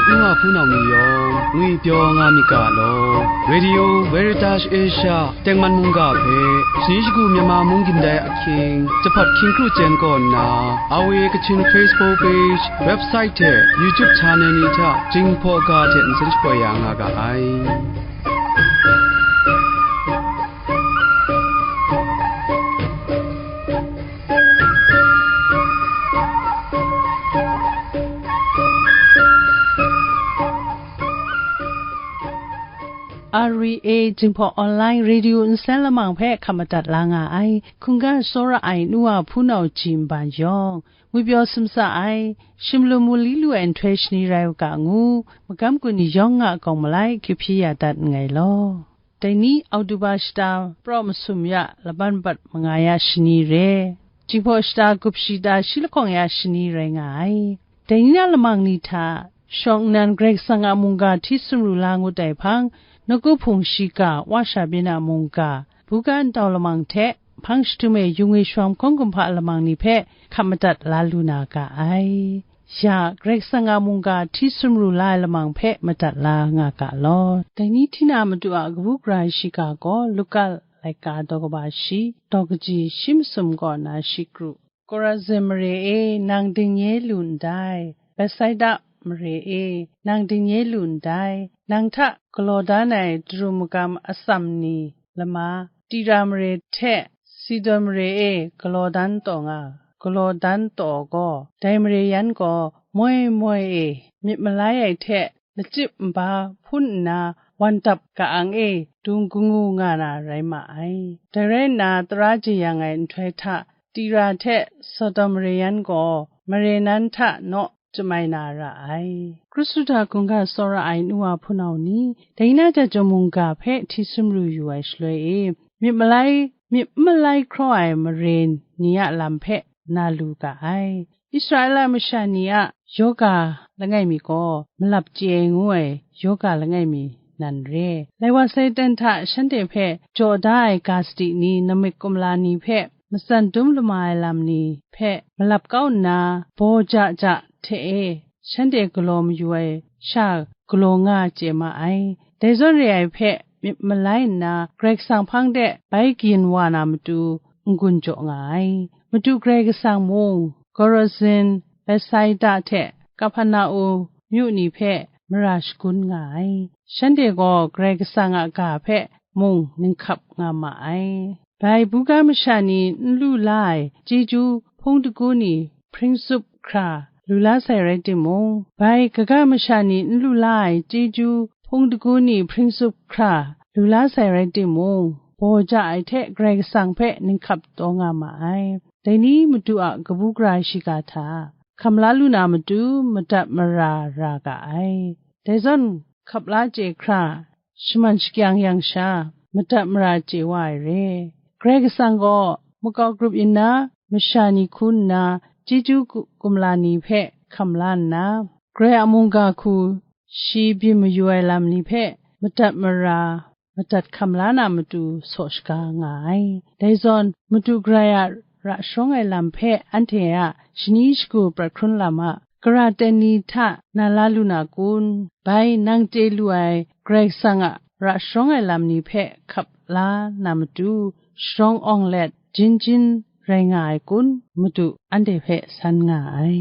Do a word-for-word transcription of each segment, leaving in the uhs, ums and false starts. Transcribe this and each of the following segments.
N wa hpunau ni yawng ngwipyaw nga myit ga law, Radio Veritas Asia tengman mungga hpe, shani shagu Myanmar mung gindai ahkying, jahpat hkying kru chyen kaw nna, R V A Kachin Facebook page, website hte YouTube channel ni hta Jinghpaw ga hte nsen shapoi ya nga ga ai. R V A Jinghpaw Online Radio nsen lamang hpe hkap madat la nga ai, hkungga tsawra ai nu wa hpunau ji nban yawng, ngwipyaw sumsa ai, shimlum mu li lu ai nhtoi shani rai u ga ngu, magam gun ni yawng nga kawng malai, kyu hpyi ya dat nngai law. Dai ni, Oktoba shata praw masum ya laban bat manga ya shani re, Jinghpaw shata gup shi ta shi lahkawng ya shani rai nga ai. Dai ni na lamang ni hta, shawng nnan Karai Kasang a mungga hti sumru la ngut ai hpang, nawku hpung shiga, wa sha byin a mungga, buga ntau lamang hte, hpang jahtum e yu ngwi shawng hkawng kumhpa lamang ni hpe hkap madat la lu na ga ai. Ya, Karai Kasang a mungga hti sumru la ai lamang hpe madat la nga ga law. Dai ni hti na Madu a kabu gara ai shiga gaw, Luka laika daw kaba shi, daw kaji shi masum kaw na shi kru. Korazin mare e, nang dingnye lu ndai, Betsaida mare e, nang dingnye lu ndai, nang hta galaw dan ai daru magam atsam ni lama, Tira mare hte Sidon mare e galaw dan taw nga, galaw dan taw gaw, dai mare yan gaw moi moi e myit malai ai hte lachyip nba hpun nna wan dap ka-ang e dung kangu nga na rai ma ai. Dai rai nna, tara jeyang ai nhtoi hta Tira hte Sodom mare yan gaw mare nan hta naw chyamai na ra ai. Krusu hta hkungga tsawra ai nu wa hpunau ni, dai na jat jawm mungga hpe hti sumru yu ai shaloi e, myit malai, myit n malai hkraw ai mare ni a lam hpe na lu ga ai. Israela masha ni a yoga langai mi gaw malap chye ai ngu ai yoga langai mi nan re. Lai wa Satan hta shanhte hpe jaw da ai ga sadi ni, namik kumla ni hpe matsan dum lama ai lam ni hpe malap kau nna, baw ja ja hte e shanhte galaw mayu ai sha galaw nga chye ma ai. Dai zawn re ai hpe myit malai nna, Karai Kasang hpang de bai kayin wa na matu n-gun jaw nga ai. Madu Karai Kasang mung, Korazin, Betsaida hte Kaperna-um myu ni hpe mara shagun nga ai. Shanhte gaw Karai Kasang a ga hpe mung ninghkap nga ma ai. Bai buga masha ni n lu la ai chyeju hpung dagu ni hpring tsup hkra lu la sai rai timung, bai kaga masha ni n lu la ai chyeju hpung dagu ni hpring tsup hkra lu la sai rai timung, baw ja ai hte Karai Kasang hpe ninghkap taw nga ma ai. Dai ni Madu a kabu gara shiga hta hkam la lu na matu madat mara ra ga ai. Dai zawn hkap la chye hkra shaman shakyang yang sha, madat mara chye wa ai re. Karai Kasang gaw makau grup yin na masha ni hku nna, chyeju gu-, kumla ni hpe hkam la nna, Karai a mungga hku shi byin mayu ai lam ni hpe madat mara, madat hkam la na matu saw shaga nga ai. Dai zawn, Madu Karai a ra sharawng ai lam hpe anhte a shani shagu prat hkrun lam a, gara ten ni hta na la lu na kun? Bai, nang chye lu ai Karai Kasang a ra sharawng ai lam ni hpe hkap la na matu, sharawng awng let, jin jin rai nga ai kun? Madu anhte hpe san nga ai.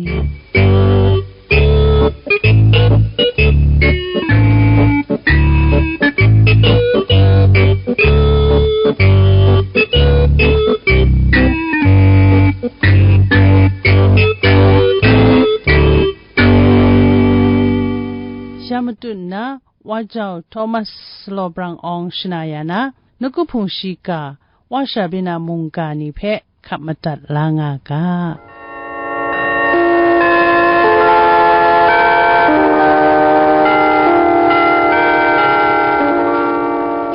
Ya matut nna, Wa Jau Thomas Salaw Brang Awng shana ya na, Nawku Hpung shiga, Wa Shabina mungga ni hpe hkap madat la nga ga.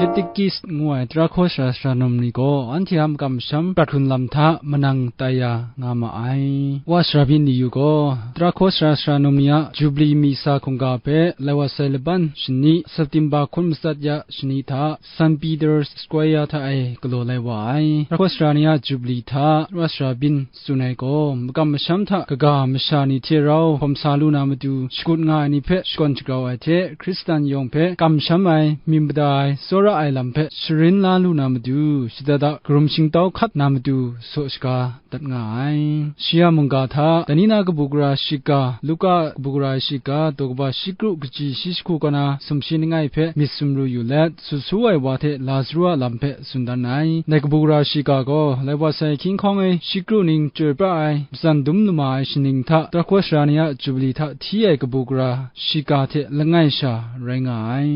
Katekis ngu ai tara hkaw sara sara num ni gaw anhte a makam masham prat hkrun lam hta manang tai ya nga ma ai. Wa sara byin ni yu gaw, tara hkaw sara sara num ni a Jubli mi sa hkungga hpe lai wa sai laban shani, September hkun matsat ya shani hta, San Peter Square hta e galaw lai wa ai. Tara hkaw sara ni a Jubli hta wa sara byin tsun ai gaw, makam masham hta kaga masha ni hte rau hkawm sa lu na matu, shakut nga ai ni hpe shakawn shagrau ai hte, Hkristan yawng hpe kamsham ai, myit mada ai, tsawra ai lam hpe sharin la lu na matu, shada da karum shingtau hkat na matu, saw shaga dat nga ai. Shi a mungga hta, dai ni na kabu gara shiga, Luka kabu gara shiga, daw kaba shi kru kaji shi jahku kaw na sumshi langai hpe myit sumru yu let, sut su ai wa hte Lazaru a lam hpe tsun dan ai. Dai kabu gara shiga gaw, lai wa sai ahkying hkawng e shi kru ning chyoi pra ai, matsan dum lama ai shaning hta, tara hkaw sara ni a Jubli hta hti ai kabu gara shiga hte langai sha rai nga ai.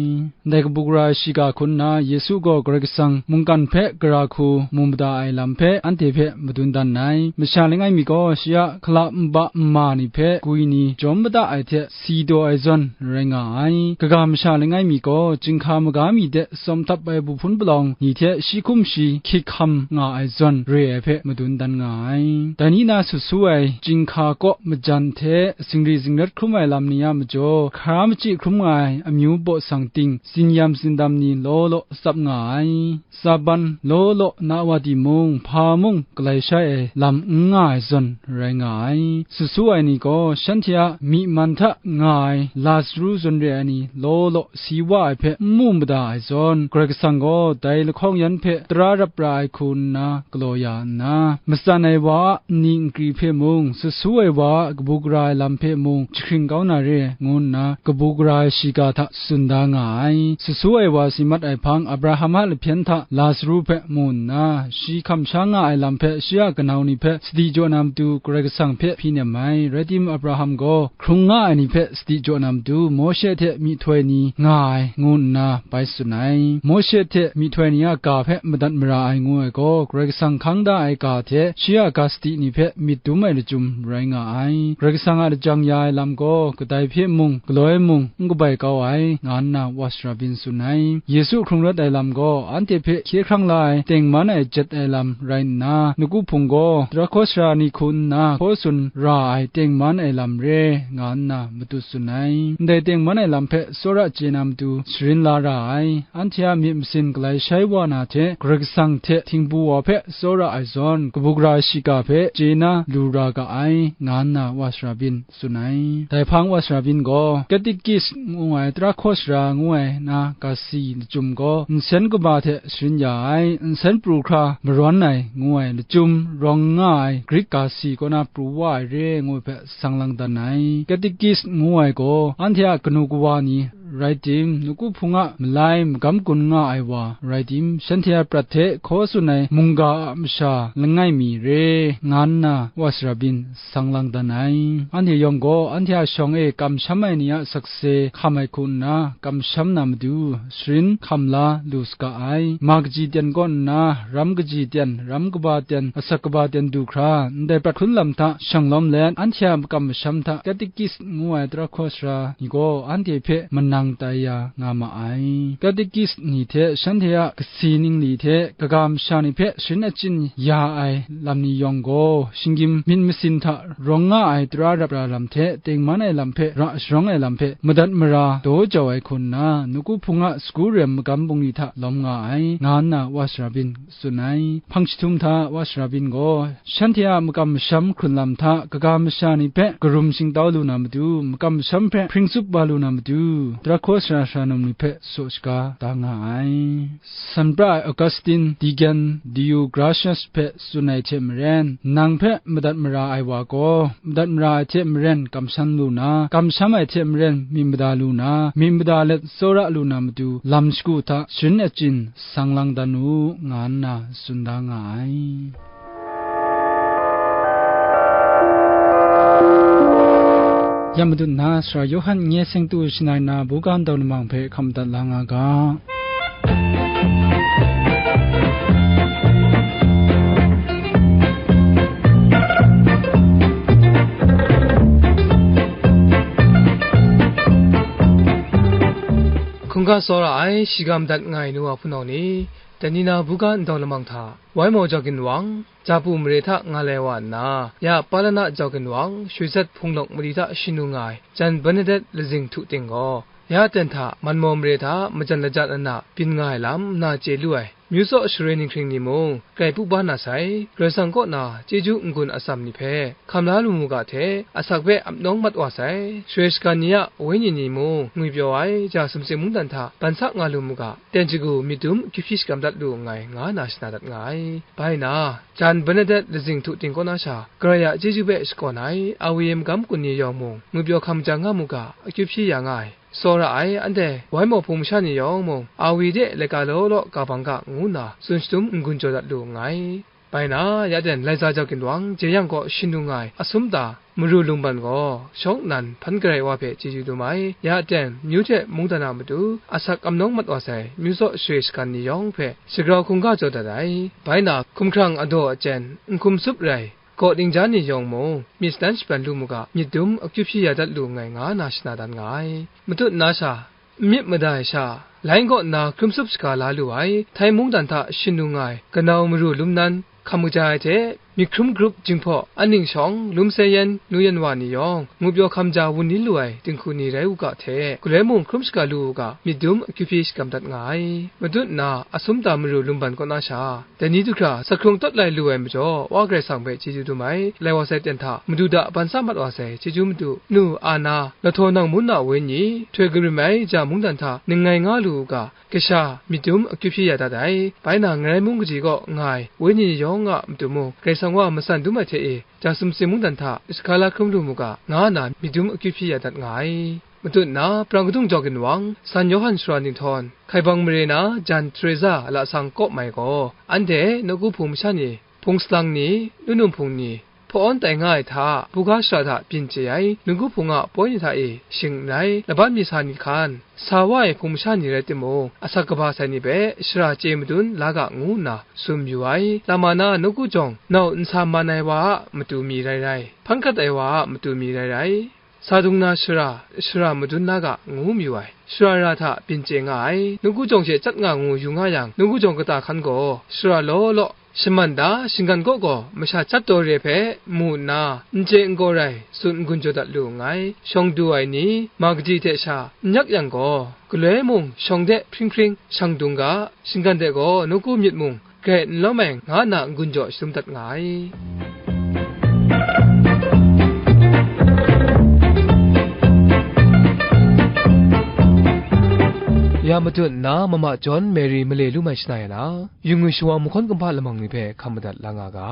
Dai kabu gara shiga hku nna, Yesu gaw Karai Kasang mungkan hpe gara hku mu mada ai lam hpe anhte hpe madun dan ai. Masha langai mi gaw shi a hkala nba nma ni hpe gwi ni jawm mada ai hte si daw ai zawn rai nga ai. Kaga masha langai mi gaw, chyinghka maga mi de tsawm htap ai bu hpun palawng ni hte shi hkum shi hkyit hkam nga ai zawn re ai hpe madun dan nga ai. Dai ni na sut su ai chyinghka kaw majan hte zingri zingrat hkrum ai lam ni a majaw, hkara machyi hkrum nga ai amyu baw sang ting, tsin-yam tsindam ni law law tsap nga ai. Tsaban law law na wa timung, hpa mung galai shai ai lam n nga ai zawn rai nga ai. Sut su ai ni gaw shanhte a myi man hta nga ai Lazaru zawn re ai ni law law si wa ai hpe n mu mada ai zawn, Karai Kasang gaw dai lahkawng yan hpe tara rap ra ai hku nna galaw ya nna, matsan ai wa a nni nkri hpe mung, sut su ai wa a kabu gara ai lam hpe mung jahkring kau na re, ngu nna kabu gara ai shiga hta tsun da nga ai. Sut su ai wa si mat ai hpang, Abraham a lahpyen hta Lazaru hpe mu nna, shi hkam sha nga ai lam hpe shi a kanau ni hpe sadi jaw na matu Karai Kasang hpe hpyi nem ai. Rai tim, Abraham gaw hkrung nga ai ni hpe sadi jaw na matu, Mawshe hte myihtoi ni nga ai, ngu nna bai tsun ai. Mawshe hte myihtoi ni a ga hpe madat mara ai ngu ai gaw, Karai Kasang hkang da ai ga hte shi a ga sadi ni hpe myit dum ai lachyum rai nga ai. Karai Kasang a lajang ya ai lam gaw, kadai hpe mung, galoi mung, n kabai kau ai, nga nna wa sara byin tsun ai. Yesu hkrung rawt ai lam gaw, anhte hpe hkye hkrang la ai tengman ai jet ai lam rai nna, nawku hpung gaw tara hkaw sara ni hku nna hkaw tsun ra ai tengman ai lam re, nga nna matut tsun ai. Ndai tengman ai lam hpe tsawra chye na matu sharin la ra ai. Anhte a myit masin galai shai wa na hte, Karai Kasang hte htingbu wa hpe tsawra ai zawn, kabu gara shiga hpe chye na lu ra ga ai, nga nna wa sara byin tsun ai. Dai hpang wa sara byin gaw, Katekis ngu ai tara hkaw sara ngu ai na ga si lachyum gaw, nsen kaba hte sharin ya ai, nsen pru hkra marawn ai ngu ai lachyum rawng nga ai Grik ga si kaw na pru wa ai re, ngu ai hpe sang lang dan ai. Katekis ngu ai gaw, anhte a kanu kawa ni rai tim, nawku hpung a malai magam gun nga ai wa rai tim, shanhte a prat hte hkaw tsun ai mungga a masha langai mi re, nga nna wa sara byin sang lang dan ai. Anhte yawng gaw anhte a shawng e kamsham ai ni a sakse hkam ai hku nna kamsham na matu, sharin hkam la lu saga ai. Ma kaji ten kaw nna, ram kaji ten, ram kaba ten, asak kaba ten du hkra, ndai prat hkrun lam hta shang lawm let, anhte a makam masham hta Katekis ngu ai tara hkaw sara ni gaw anhte hpe manang tai ya nga ma ai. Katekis ni hte shanhte a kasi ningli hte kaga masha ni hpe sharin achyin ya ai lam ni yawng gaw, shinggyim myit masin hta rawng nga ai tara rap ra lam hte tengman ai lam hpe ra sharawng ai lam hpe madat mara daw jau ai hku nna, nawku hpung a sagu rem magam bungli hta lawm nga ai, nga nna wa sara byin tsun ai. Hpang jahtum hta wa sara byin gaw, shanhte a makam masham hkrun lam hta kaga masha ni hpe karum shingtau lu na matu, makam masham hpe hpring tsup wa lu na matu, tara hkaw sara sara num ni hpe saw shaga da nga ai. San pra ai Augustine, Deacon Deogratias hpe tsun ai hte maren, nang hpe madat mara ai wa gaw, madat mara ai hte maren kamsham lu na, kamsham ai hte maren myit mada lu na, myit mada let tsawra lu na matu, lam shagu hta sharin achyin sang lang dan u, nga nna tsun da nga ai. Ya Madu nna Sara Yawhan nye seng tu shanai na buga ndau lamang hpe hkam dat la nga ga. Hkung Hkungga tsawra ai, shigam dat nga ai nu wa hpunau ni, dai ni na buga ndau lamang hta, Waimaw jau ginwang, Japu mare hta nga lai wa nna, ya Palana jau ginwang, Shwe Zat Hpung Lawk mali hta shanu nga ai, Jan Bernadette Lazing Htu Ting gaw, ya ten hta Manmaw mare hta majan lajat nna byin nga ai lam nna chye lu ai, myu tsaw sharoi ninghkring ni mung, grai pu ba na sai, Karai Kasang kaw na chyeju n-gun atsam ni hpe hkam la lu mu ga hte, asak hpe ap nawng mat wa sai, sharoi shagan ni a wenyi ni mung ngwipyaw ai, ja sumsing mungdan hta ban sa nga lu mu ga, ten shagu myit dum akyu hpyi shakam dat lu nngai, nga na shana dat nga ai. Bai na, Jan Bernadette Lazing Htu Ting kaw na sha, Karai a chyeju hpe shakawn ai, Awi magam kun ni yawng mung, ngwipyaw hkam jang nga mu ga, akyu hpyi ya nga ai. Tsawra ai, anhte Waimaw Hpung masha ni yawng mung, Awi de laika law law ka bang ga, ngu nna tsun shadum n-gun jaw dat lu nngai. Bai na, ya ten Laiza jau ginwang, Jeyang kaw shanu nga ai, Asum Ta Maru Lungban gaw, shawng nnan hpan karai wa hpe chyeju dum ai, ya ten, myu hte mungdan a matu, asak ap nawng mat wa sai, myu tsaw sharoi shagan ni yawng hpe, shagrau hkungga jaw dat ai. Bai na, hkumhkrang adaw achyen, n hkum sup rai, gaw ningjan ni yawng mung, myit shadan shaban lu mu ga, myit dum akyu hpyi ya dat lu nngai, nga na shana dan nga ai. Matut na sha, n myit mada ai sha, Lain kaw nna hkrum sup shaga la lu ai, Htai mungdan hta shanu nga ai, Kanau Maru Lum Nan, hkam kaja ai hte, myit hkrum grup Jinghpaw, An Ning Shawng, Lum Se Yen, Nu Yen Wa ni yawng, ngwipyaw hkam ja wun ni lu ai dinghku ni rai u ga hte, galoi mung hkrum shaga lu u ga, myit dum akyu hpyi shakam dat nga ai. Matut nna, Asum Ta Maru Lungban kaw na sha, dai ni du hkra, sa hkrung tawt lai lu ai majaw, Wa Karai Kasang hpe chyeju dum ai, lai wa sai ten hta, madu da ban sa mat wa sai, chyeju madu, nu, a na, lahtaw nang mun a wenyi, htoi karim ai ja mungdan hta, ning ngai nga lu u ga, kasha, myit dum akyu hpyi ya dat ai, bai na ngarai mung kaji kaw nga ai, wenyi ni yawng a matu mung, Karai Kasang wa matsan dum ai hte e, ja sumsing mungdan hta, shaka la hkrum lu mu ga, nga na myit dum akyu hpyi ya dat nga ai. Matut nna, Prang Kadung jau ginwang, San Yawhan Sara Ninghtawng, Hkaibang mare na Jan Teresa a lasang kaw mai gaw, anhte nawku hpung masha ni, hpung salang ni, nunum hpung ni, hpawn tai nga ai hta, buga shara hta byin chye ai, nawku hpung a poi ni hta e shing n rai, laban mi sa ni hkan, sa wa ai hpung masha ni rai timung, asak kaba sai ni hpe shara chye madun la ga ngu nna tsun mayu ai. Lama na nawku jawng, nau nsa man ai wa a matu mi rai rai, hpan hkat ai wa a matu mi rai rai, sa dung na shara, shara madun na ga, ngu mayu ai. Shara ra hta byin chye nga ai, nawku jawng she chyat nga ngu yu nga yang, nawku jawng kata hkan gaw, shara law law, shaman da, shinggan kaw gaw, masha chyat daw re hpe mu nna, n chye n gaw rai, tsun n-gun jaw dat lu nngai. Shawng du ai ni, ma kadi hte sha, n yak yang gaw, galoi mung shawng de hpring hpring shang dung ga, shinggan de gaw nawku myit mung, grai n lawm ai, nga nna n-gun jaw shadum dat nga ai. Ya matut nna, Mama John Mary male lu mai shana ya na, yu ngwi shawa mahkawn kumhpa lamang ni hpe hkam madat la nga ga.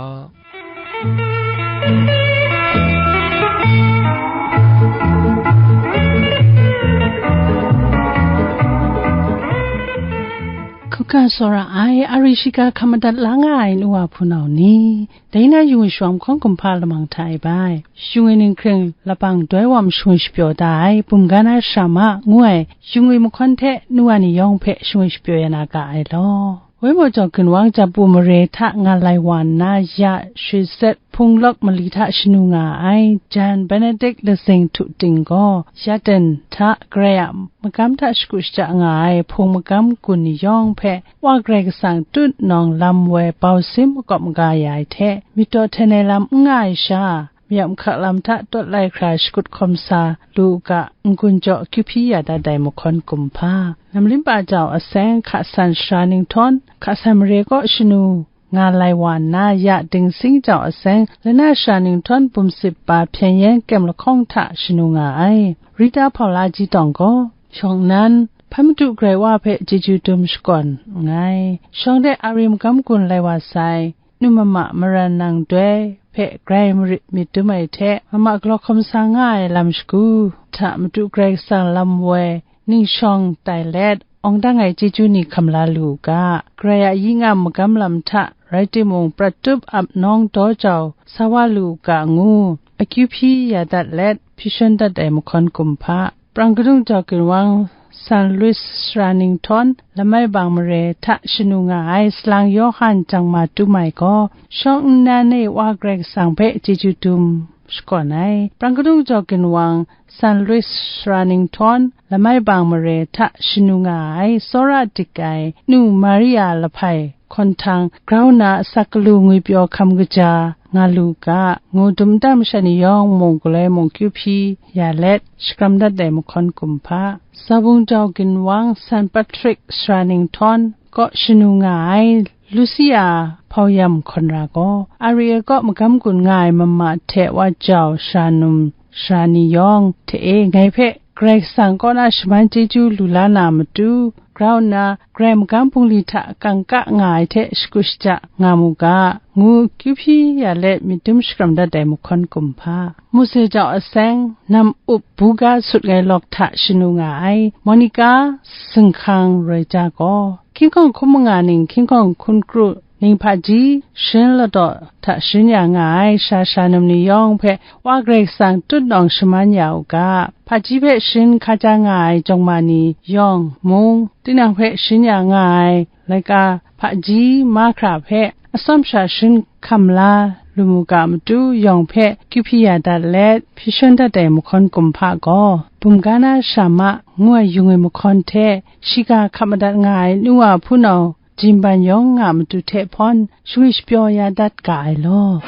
Hkungga tsawra ai, ari shiga hkam madat la nga ai nu wa hpunau ni, dai na yu ngwi shawa mahkawn kumhpa lamang hta e bai, yu ngwi ninghkring lapang doi wa ma shingwi shapyaw da ai, bum ga na shara ma ngu ai, yu ngwi mahkawn hte nu wa ni yawng hpe shingwi shapyaw ya na ga ai law. Waimaw jau ginwang Japu mare hta nga lai wa nna, ya Shwe Zat Hpung Lawk mali hta shanu nga ai, Jan Benedict Lazing Htu Ting gaw, ya ten hta Karai a magam hta shagu shaja nga ai hpung magam gun ni yawng hpe, Wa Karai Kasang tutnawng lam woi bau sim makawp maga ya ai hte, myit daw hten ai lam n nga ai sha, mayam hkak lam hta tawt lai hkra shakut hkawm sa lu u ga, n-gun jaw akyu hpyi ya dat ai mahkawn kumhpa. Namlim pa jau aseng, Hka San Sara Ninghtawng, Hka San mare kaw shanu nga lai wa nna, ya Ding Sing jau aseng, Lana Sara Ninghtawng bum sip pa hpyen yen kem lahkawng hta shanu nga ai. Rita Hpawla Ji Tawng gaw, shawng nnan, hpan madu Karai Wa hpe chyeju dum shakawn nngai. Shawng de ari magam gun lai wa sai, nu mama maran nang doi hpe grai marit myit dum ai hte, mama galaw hkawm sa nga ai lam shagu hta madu Karai Kasang lam woi ning shawng tai let, awng dang ai chyeju ni hkam la lu u ga, Karai a yi ngam magam lam hta rai timung, prat tup ap nawng daw jau sa wa lu u ga ngu, akyu hpyi ya dat let, hpyi shawn dat ai mahkawn kumhpa. Prang Kadung jau ginwang, San Louis Sara Ninghtawng, Lamai Bang mare hta shanu nga ai Salang Yawhan Jang Ma Tum Ai gaw, shawng nnan e Wa Karai Kasang hpe chyeju dum shakawn ai. Prang kadung jau ginwang, San Luis sara ninghtawng, Lamai Bang mare hta shanu nga ai, tsawra dik ai, nu Maria Lahpai, hkawn htang, grau na asak galu ngwipyaw hkam kaja nga lu ga, ngu dum nta masha ni yawng mung galoi mung kyu hpyi ya let, shakram dat ai mahkawn kumhpa. Zabung jau ginwang San Patrick sara ninghtawng kaw shanu nga ai Lucia hpau yam hkawn ra gaw, Ariel kaw magam gun nga ai mama hte wa jau sara num sara ni yawng hte e ngai hpe Karai Kasang kaw na shaman chyeju lu la na matu, grau nna, Karai magam bungli hta kangka nga ai hte shagu shaja nga mu ga, ngu kyu hpyi ya let myit dum shakram dat ai mahkawn kumhpa. Mose jau aseng, nam up buga sut ngai lawk hta shanu nga ai, Monica, singhkang roi ja gaw, hkying hkawng hkun manga ning hkying hkawng hkun kru ning hpaji, sharin ladaw hta sharin ya nga ai sara sara num ni yawng hpe Wa Karai Kasang tutnawng shaman ya u ga, hpaji hpe sharin hkaja nga ai jawng ma ni yawng mung, tinang hpe sharin ya nga ai laika hpaji mahkra hpe atsawm sha sharin hkam la lu mu ga matu yawng hpe kyu hpyi ya dat let, hpyi shawn dat ai mahkawn kumhpa gaw, bumga na sara ma ngu ai yung ai mahkawn hte, shiga hkap madat nga ai nu wa hpunau, Jinban yawng a matu hte hpawn shangwi shapyaw ya dat ga ai law.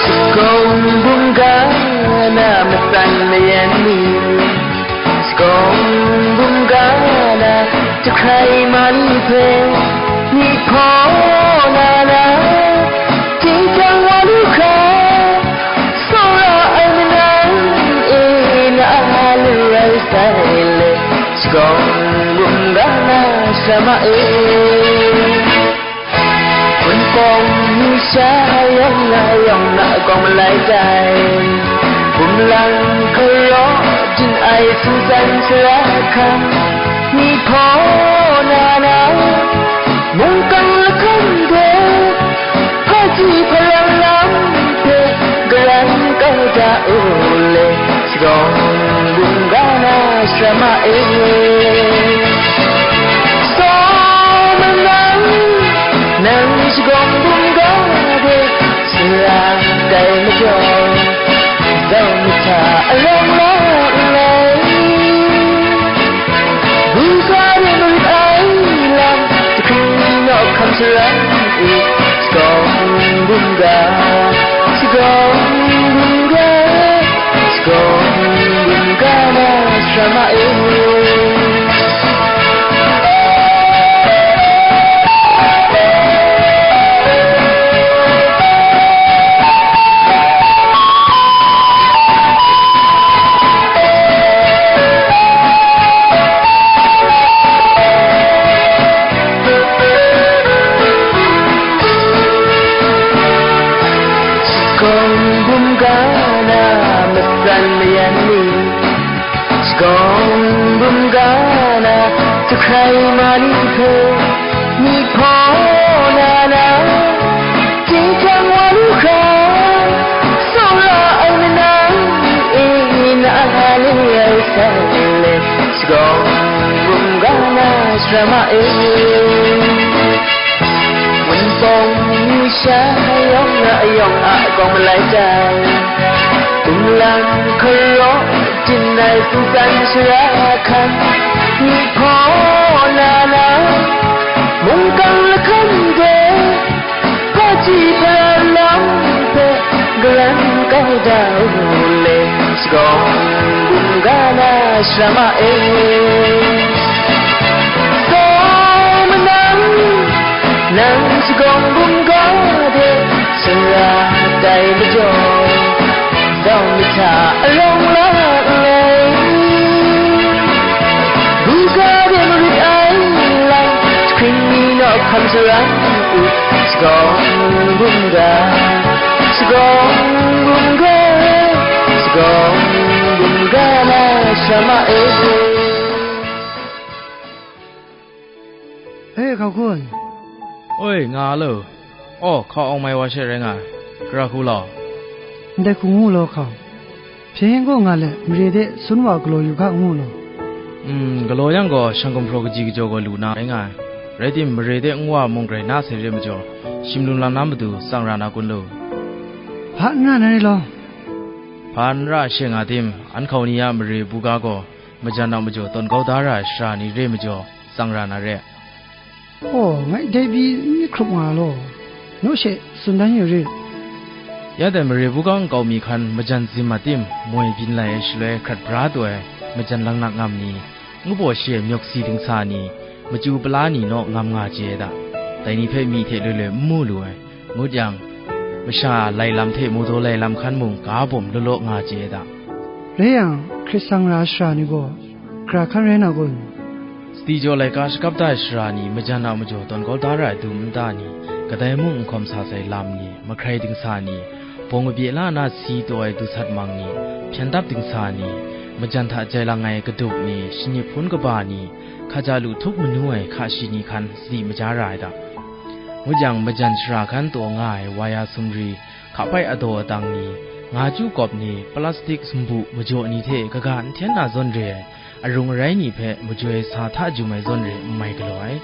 Shakawn bum ga na matsan mayan ni, shakawn bum ga na jahkrai ma ni hpe, myi hpaw na na, chyingkyang wa lu hkra, tsawra ai manang e na lu rai sai le, shakawn bum ga na sara ma e. Wunpawng mi sha yawng na yawng na gawng malai tai, bum lang hkaraw jen ai sumsan sara hkan, myi hpaw na na, mungkan lahkam de, hpaji hparang lam hpe garan kau da u le, shakawn bum ga na sara ma e. Saw manang, nang shakawn bum ga de, sara dai majaw, dai masa arawng la nlai. Buga de marit ai lam, jahkring naw hkam sara e, shakawn bum ga, shakawn bum ga, shakawn bum ga na sara ma e. Shakawn bum ga na matsan mayan ni, shakawn bum ga na jahkrai ma ni hpe, myi hpaw na na, chyingkyang wa lu hkra, tsawra ai manang e na le ai sai le, shakawn bum ga na sara ma e. Wunpawng mi sha yawng na yawng a gawng malai tai, bum lang hkaraw jen ai sumsan sara hkan, myi hpaw na na, mungkan lahkam de, hpaji hparang lam hpe garan kau da u le, shakawn bum ga na sara ma e. Saw manang, nang shakawn bum ga de, sara dai majaw, dau myit hta arawng la nlai. Buga de marit ai lam, jahkring naw hkam sara u, shakawn bum ga, shakawn bum ga, shakawn bum ga na sara ma e. E, hkau hkun. Oi, nga lo. Aw, hkau awng mai wa she rai nga ai. Gara hku law. Ndai hku ngu law, hkau. Hpyen gaw nga let, mare de sun wa galaw yu ga, ngu law. Mm, galaw yang gaw, shang gumhpraw kaji kajaw gaw lu na rai nga ai. Rai tim, mare de nwa mung grai na sai re majaw, shim lum lam na matu tsang ra na kun lu. Hpa n ra na re law. Hpa n ra she nga tim, an hkau ni a mare buga gaw, majan a majaw tawn kau da ra ai shara ni re majaw, tsang ra na re. Oh, ngai dai pyi n myit hkrup nga law, naw she tsun dan yu rit. Ya dai mare buga nkau mi hkan majan zim a tim, moi byin lai ai shaloi hkrat bra taw ai, majan langnak ngam ni, ngu baw shi ai myawk si dingsa ni, machyu pala ni naw ngam nga chye ai da. Dai ni hpe myi hte loi loi n mu lu ai, ngut yang, masha lai lam hte mu daw lai lam hkan mung ga bawm law law nga chye ai da. Rai yang, hkrit sang ra shara ni gaw, gara hkan rai na kun? Sadi jaw laika shakap da ai shara ni, majan a majaw tawn kau da ra ai dum nta ni, kadai mung n hkawm sa sai lam ni, mahkrai dingsa ni, bawng kabye la na si taw ai dusat mang ni, hpyan dap dingsa ni, majan hta jai lang ai kaduk ni, shanip hpun kaba ni, hkaja lu htup manu ai hka shi ni hkan sadi maja ra ai da. Ngut yang, majan shara hkan taw nga ai waya sumri, hkapai adaw adang ni, nga chyu kawp ni, plastik sumbu majaw ni hte kaga n hten na zawn re ai, arung arai ni hpe majoi sa hta jum ai zawn re n mai galaw ai.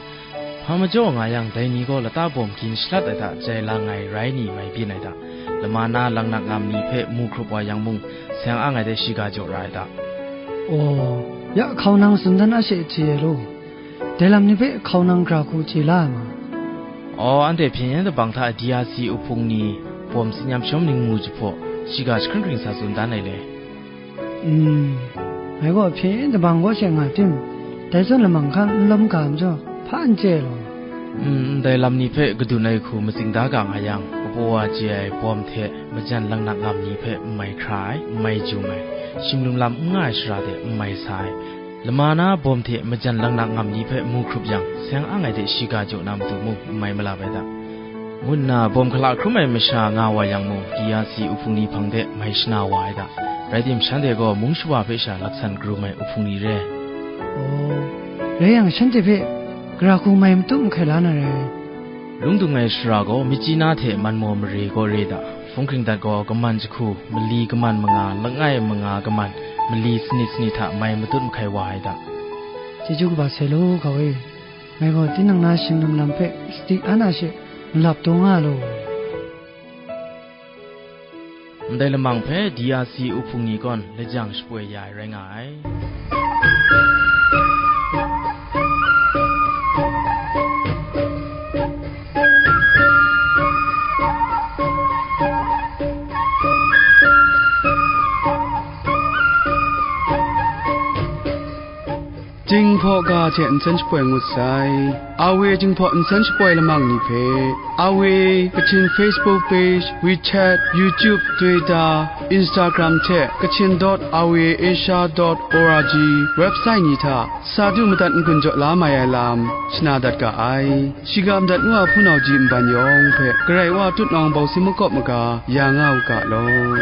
Hpa majaw nga yang, dai ni gaw lata bawm gin shalat ai hta jai lang ai rai ni mai byin ai hta, lama na langnak ngam ni hpe mu hkrup wa yang mung, seng ang ai de shiga jaw ra ai hta. Aw, ya hkau nang tsun dan a she chye ai law. Dai lam ni hpe hkau nang gara hku chye la ai ma? Aw, anhte hpyen yen tabang hta D R C uhpung ni, bawm tsin yam shawm ni ngu jahpaw, shiga jahkring hkring sa tsun dan ai le. Mm, ngai gaw hpyen yen tabang kaw she nga tim, dai zawn lamang hkan n lawm ga majaw, hpa n chye ai law. Mm, ndai lam ni hpe kadun ai hku matsing da ga nga yang, kapaw wa chye ai bawm hte majan langnak ngam ni hpe n mai hkra ai, n mai jum ai, shim lum lam n nga ai shara de n mai sa ai, lama na bawm hte majan langnak ngam ni hpe mu hkrup yang, seng ang ai de shiga jaw na matu mung n mai malap ai da, ngu nna bawm hkala hkrum ai masha nga wa yang mung, D R C uhpung ni hpang de mai shana wa ai da. Rai tim, shanhte gaw mung shawa hpe sha laksan karum ai uhpung ni re. Aw, rai yang, shanhte hpe gara hku mai matum hkai la na rai. Lung dung ai shara gaw, Myitkyina hte Manmaw mare gaw re da. Hpung hkring dat gaw, kaman jahku, mali kaman manga, langai manga kaman, mali sanit sanit hta mai matut mahkai wa ai da. Chyeju kaba sai law, hkau e. Ngai gaw tinang na shing lum lam hpe sadi an a she malap taw nga law. Ndai lamang hpe D R C uhpung ni gawn lajang shapoi ya ai rai nga ai. Jinghpaw ga hte nsen shapoi ngut sai. Awe Jinghpaw nsen shapoi lamang ni hpe, Awe Kachin Facebook page, WeChat, YouTube, Twitter, Instagram hte Kachin dot awe asia dot org website ni hta sa du madat n-gun jaw la mai ai lam shana dat ga ai. Shiga madat ngu a hpunau ji nban yawng hpe Karai Wa tutnawng bawsi makawp maga ya nga u ga law.